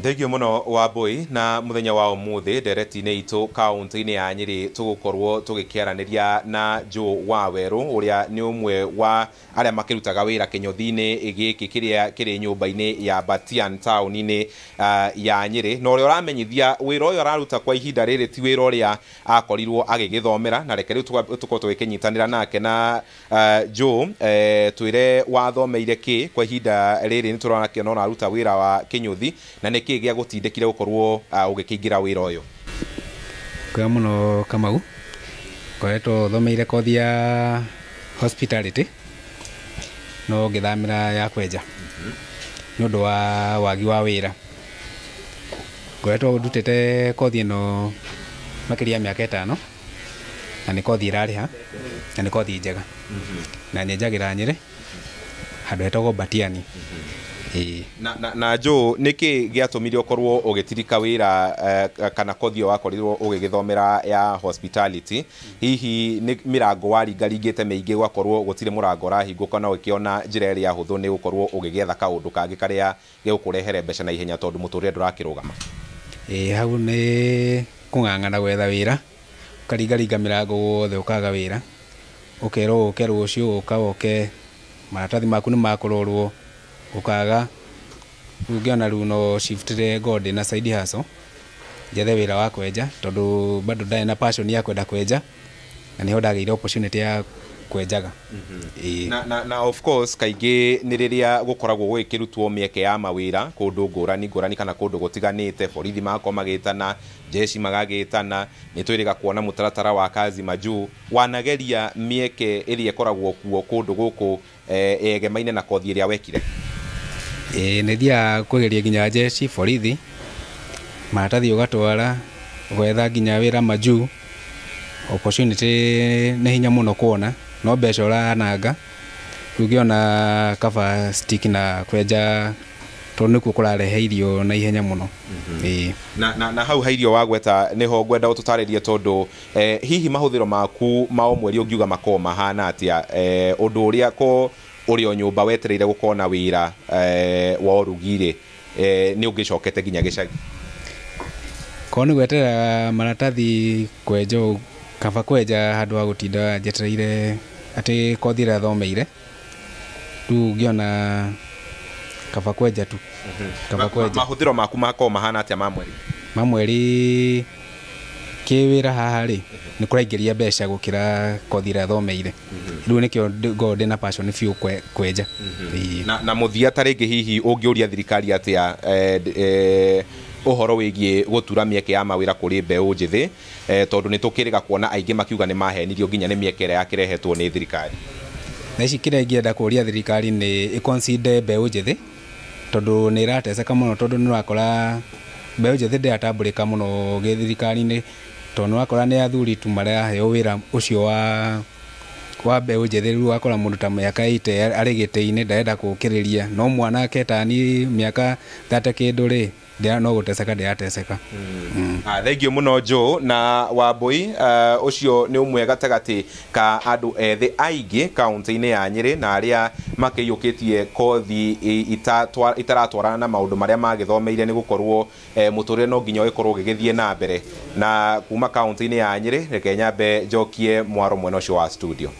Thengio mũno Wambui. Na mũthenya wa ũmũthĩ ndereti-inĩ itũ kaũntĩ-inĩ ya Nyĩrĩ tũgũkorwo tũgĩkĩaranĩria na Joe Wawerũ, ũrĩa nĩ ũmwe wa arĩa makĩrutaga wĩra kĩnyũthi-inĩ gĩkĩ kĩrĩa kĩrĩ nyũmba-inĩ ya Batian taũni-inĩ ya Nyĩrĩ, na ũrĩa ũramenyithia wĩra ũyũ araruta kwa ihinda rĩrĩ ti wĩra ũrĩa akorirwo agĩgĩthomera. Na reke rĩu tũkorwo tũgĩkĩnyitanĩra nake. Na Joe, twĩre wathomeire kĩ? Kwa ihinda rĩrĩ nĩ tũrakĩona ũraruta wĩra wa kĩnyũthi, na nĩ kĩ gĩa gũtindĩkire gũkorwo ũgĩkĩingĩra wĩra ũyũ? Kwega mũno Kamau. Ngoretwo thomeire kothi ya hospitality, no ngĩthamĩra ya kwenja nĩ ũndũ wa wagi wa wĩra. Ngoretwo ndutĩte kothi ĩno makĩria ya mĩaka 5, na nĩ kothi ĩrarĩha na nĩ kothi njega, na nyenjagĩra Nyĩrĩ handũ hetagwo Batiani. Ĩĩ. Na Joe, nĩkĩ gĩatũmire ũkorwo ũgĩtirika wĩra kana kothi ĩyo wakorirwo ũgĩgĩthomera ya hospitality? Hihi nĩ mĩrango waringaringĩte mĩingĩ gwakorwo gũtirĩ mũrango ũrahingũka, na ũgĩkĩona njĩra ĩrĩa hũthũ nĩ gũkorwo ũgĩgĩetha kaũndũ kangĩ karĩa gegũkũrehere mbeca na ihenya, tondũ mũtũrĩre ndũrakĩrũgama? Ĩĩ, hau nĩ kũng'ang'ana gwetha wĩra, ũkaringaringa mĩrango wothe ũkaga wĩra, ũkerwo ũke rũciũ, ũka woke maratathi maku nĩ makũrorwo, ũkaga. Rĩu ngĩona rĩu no shiftire ngorwo ndĩna side hustle, njethe wĩra wa kwenja, tondũ bado ndarĩ na passion ya kwenda kwenja, na nĩho ndagĩire opportunity ya kwenjaga. Ĩĩ. Na of course kaingĩ nĩ rĩrĩa gũkoragwo gũgĩkĩrutwo mĩeke ya mawĩra kũndũ ngũrani ngũrani kana kũndũ gũtiganĩte, borithi magakorwo magĩtana, jeshi magagĩtana, nĩ twĩrĩga kuona mũtaratara wa kazi majuu. Wanageria mĩeke ĩrĩa ĩkoragwo kuo kũndũ gũkũ egemaine na kothi ĩrĩa wekire? Ĩĩ, nĩ thiaga kũgeria nginya jeshi, borithi, maratathi ũgatwara, ũgetha nginya wĩra majuu. Opportunity nĩ hinya mũno kuona, no mbeca ũrananga. Rĩu ngĩona kaba stick na kwenja, tondũ nĩkuo kũrarehe irio na ihenya mũno. Ĩĩ. Na hau ha irio wagweta nĩho ngwenda ũtũtarĩrie, tondũ hihi mahũthĩro maku ma o mweri ũngiuga makoragwo mahana atĩa, ũndũ ũrĩa ko ũrĩ o nyũmba wetereire gũkorwo na wĩra wa ũrugi rĩ, nĩ ũngĩcokete nginya gĩcagi? Korwo nĩ gweterera maratathi kwenja ũũ, kaba kwenja handũ ha gũtinda njetereire atĩ kothi ĩrĩa thomeire. Rĩu ngĩona kaba kwenja tu, kaba kwenja. Mahũthĩro maku makoragwo mahana atĩa ma mweri? Ma mweri kĩ wĩra haha rĩ, nĩ kũraingĩria mbeca gũkĩra kothi ĩrĩa thomeire. Rĩu nĩkĩo ngoragwo ndĩna passion biũ kwenja. Ĩĩ. Na mũthia, ta rĩngĩ hihi ũngĩũria thirikari atĩa ũhoro wĩgiĩ gũtura mĩeke ya mawĩra kũrĩ mbeũ njĩthĩ, tondũ nĩ tũkĩrĩga kuona aingĩ makiuga nĩ mahenirio nginya nĩ mĩeke ĩrĩa yakĩrehetwo nĩ thirikari? Thaa ici kĩrĩa ingĩenda kũria thirikari nĩ ĩconsider mbeũ njĩthĩ, tondũ nĩ ĩrateseka mũno, tondũ nĩ ũrakora mbeũ njĩthĩ ndĩratambũrĩka mũno gĩthirikari-inĩ, tondũ nĩ ũrakora nĩ athuri tu maraheo wĩra ũcio wa mbeũ njĩthĩ. Rĩu ũgakora mũndũ ta mĩaka 80 arĩ gĩtĩ-inĩ, ndarenda gũkĩrĩria, no mwanake tani mĩaka 30 kĩndũ rĩ, no gũteseka ndĩrateseka. Thengio mũno Joe. Na Wambui, ũcio nĩ ũmwe gatagatĩ ka andũ ethĩ aingĩ kaũntĩ-inĩ ya Nyĩrĩ na arĩa makĩiyũkĩtie kothi itaratwarana na maũndũ marĩa magĩthomeire, nĩ gũkorwo mũtũrĩre no nginya ũgĩkorwo ũgĩgĩthiĩ na mbere. Na kuma kaũntĩ-inĩ ya Nyĩrĩ, reke nyambe njokie mwaro mwena ũcio wa studio.